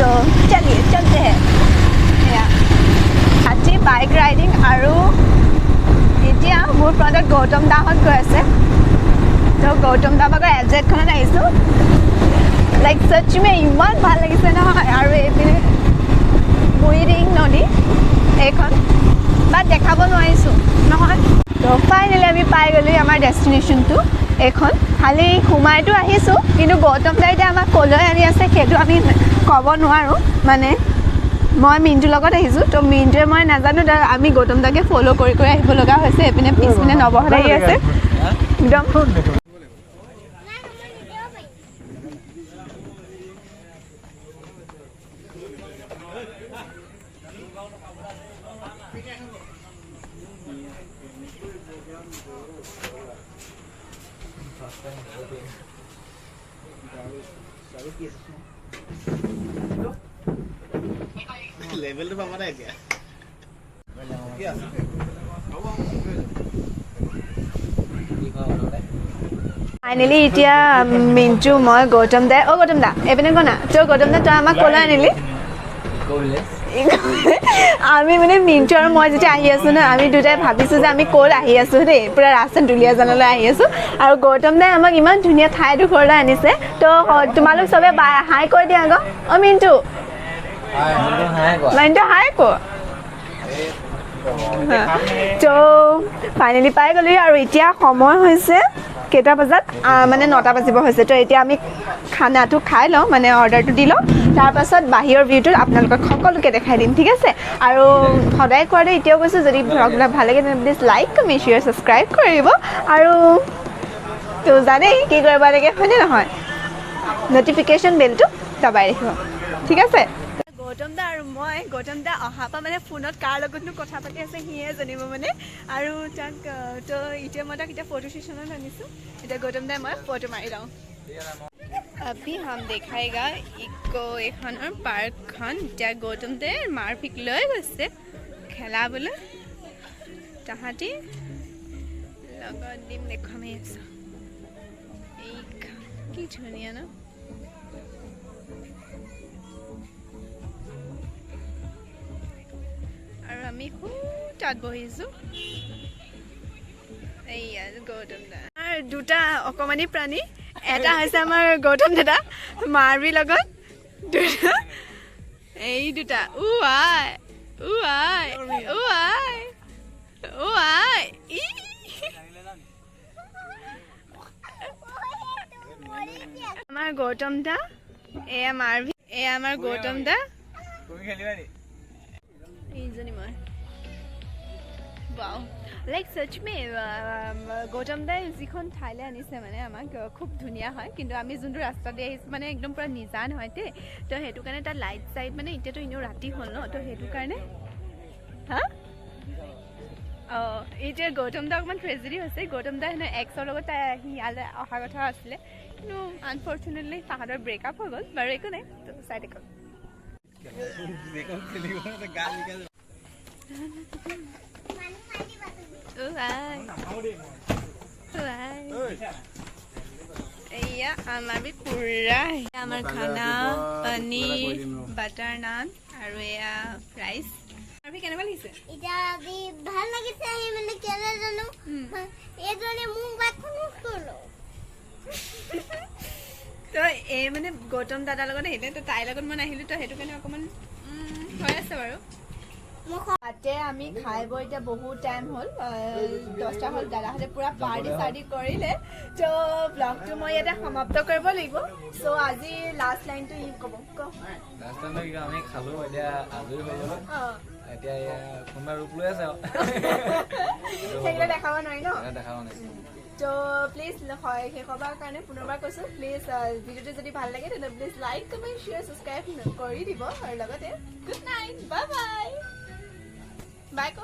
তো चलिए चलते हैं। এয়া আজি বাইক ৰাইডিং আৰু এতিয়া মোৰ ফ্ৰণ্টত গৌতম দাহঁত গৈ আছে। তো গৌতম দা ভাগৰ এফজেডখনত আহিছোঁ। লাইক सच में ইমান ভাল লাগিছে নহয়। আৰু এইপিনে বুঢ়ীদিহিং নদী এইখন, বাট দেখাব নোৱাৰিছোঁ নহয়। তো ফাইনেলি আমি পাই গ'লোঁ আমাৰ ডেষ্টিনেশ্যনটো এইখন। খালি সোমাইতো আহিছোঁ, কিন্তু গৌতম দাই এতিয়া আমাক ক'লৈ আনি আছে সেইটো আমি ক'ব নোৱাৰোঁ। মানে মই মিণ্টুৰ লগত আহিছোঁ, তো মিণ্টুৱে মই নাজানো, আমি গৌতম দাকে ফ'ল' কৰি কৰি আহিব লগা হৈছে। এইপিনে পিছপিনে নৱহঁত আহি আছে একদম। লেভেলটো পাবা নাই এতিয়া। ফাইনেলি এতিয়া মিণ্টু, মই, গৌতম দাই, অ' গৌতম দা এইপিনে ক না। তো গৌতম দা, তই আমাক ক'লৈ আনিলি? আমি মানে মিণ্টু আৰু মই যেতিয়া আহি আছোঁ ন, আমি দুটাই ভাবিছোঁ যে আমি ক'ত আহি আছোঁ দেই, পূৰা ৰাস্তাত দুলীয়াজানলৈ আহি আছোঁ। আৰু গৌতম দাই আমাক ইমান ধুনীয়া ঠাইডোখৰলৈ আনিছে। তো তোমালোক চবে বাই হাই কৈ দিয়া আকৌ। অ' মিণ্টু, মিণ্টু হাই ক। তো ফাইনেলি পাই গ'লোঁ। আৰু এতিয়া সময় হৈছে কেইটা বজাত, মানে 9টা বাজিব হৈছে। তো এতিয়া আমি খানাটো খাই লওঁ, মানে অৰ্ডাৰটো দি লওঁ, তাৰপাছত বাহিৰৰ ভিউটো আপোনালোকক সকলোকে দেখাই দিম, ঠিক আছে? আৰু সদায় কোৱাৰ দৰে এতিয়াও কৈছোঁ, যদি ভ্লগবিলাক ভাল লাগে তেনে please like, comment, share, subscribe কৰিব। আৰু তো জানেই কি কৰিব লাগে, হয়নে নহয়? ন'টিফিকেশ্যন বেলটো দবাই ৰাখিব, ঠিক আছে? গৌতম দা আৰু মই, গৌতম দা অহাৰ পৰা মানে ফোনত কাৰ লগতনো কথা পাতি আছে সিয়ে জানিব মানে। আৰু তাক তো এতিয়া মই তাক এতিয়া ফটো ছেশ্যনত আনিছোঁ। এতিয়া গৌতম দাই মই ফটো মাৰি লওঁ। अभी हम দেখাইগা ইকো এইখনৰ পাৰ্কখন। এতিয়া গৌতম দাই মাৰফিক লৈ গৈছে খেলাবলৈ, তাহাঁতি লগত দিম দেখুৱামেই আছোঁ। এইখন কি ধুনীয়া ন। আৰু আমি তাত বহিছোঁ। এইয়া গৌতম দা। আৰু দুটা অকণমানি প্ৰাণী, এটা হৈছে আমাৰ গৌতম দাদা মাৰ্বিৰ লগত, দুটা এই দুটা উ আই উ আই উ আই উ আই ই। আমাৰ গৌতম দা, এয়া মাৰ্বি, এয়া আমাৰ গৌতম দা, এইজনী মই। লাইক सच में গৌতম দাই যিখন ঠাইলৈ আনিছে মানে আমাক খুব ধুনীয়া হয়। কিন্তু আমি যোনটো ৰাস্তা দি আহিছোঁ মানে একদম পূৰা নিজান হয় দেই, তো সেইটো কাৰণে তাত লাইট চাইট মানে এতিয়াতো এনেও ৰাতি হ'ল ন, তো সেইটো কাৰণে হা অঁ এতিয়া গৌতম দা অকণমান ট্ৰেজেডি হৈছে। গৌতম দা হেনো এক্সৰ লগত তাই আহি ইয়ালৈ অহা কথা আছিলে, কিন্তু আনফৰ্চুনেটলি তাহাঁতৰ ব্ৰেকআপ হৈ গ'ল। বাৰু একো নাই, তো চাই থাকক। এয়া আমাৰ পুৰা আমাৰ খানা, পনীৰ, বাটাৰ নান আৰু এয়া ৰাইচ। আৰু কেনেকুৱা লাগিছে? এতিয়া আজি ভাল লাগিছে আহি, মানে কেলে জানো এইজনে মোক বাইকখন কৰিলো। তো এই মানে গৌতম দাদাৰ লগত আহিলে, তো তাইৰ লগত মই নাহিলোঁ, তো সেইটো কাৰণে অকণমান হৈ আছে বাৰু। তাতে আমি খাই বৈ এতিয়া বহুত টাইম হ'ল, 10টা হ'ল। দাদাহঁতে পূৰা পাৰ্টি চাৰ্টি কৰিলে। তো ব্লগটো মই ইয়াতে সমাপ্ত কৰিব লাগিব। চ' আজি লাষ্ট লাইনটো ই ক'ব। লাষ্ট লাইনটো কি, আমি খালোঁ, এতিয়া আজৰি হৈ গ'লো। এতিয়া কোনোবা ৰূপ লৈ আছে আৰু সেইকেইটা দেখাব নোৱাৰি ন, দেখাব নাই। তো প্লিজ শেষবাৰ কাৰণে পুনৰবাৰ কৈছোঁ, প্লিজ ভিডিঅ'টো যদি ভাল লাগে তেন্তে please like, comment, share, subscribe কৰি দিব। আৰু লগতে good night, bye bye bye. ক।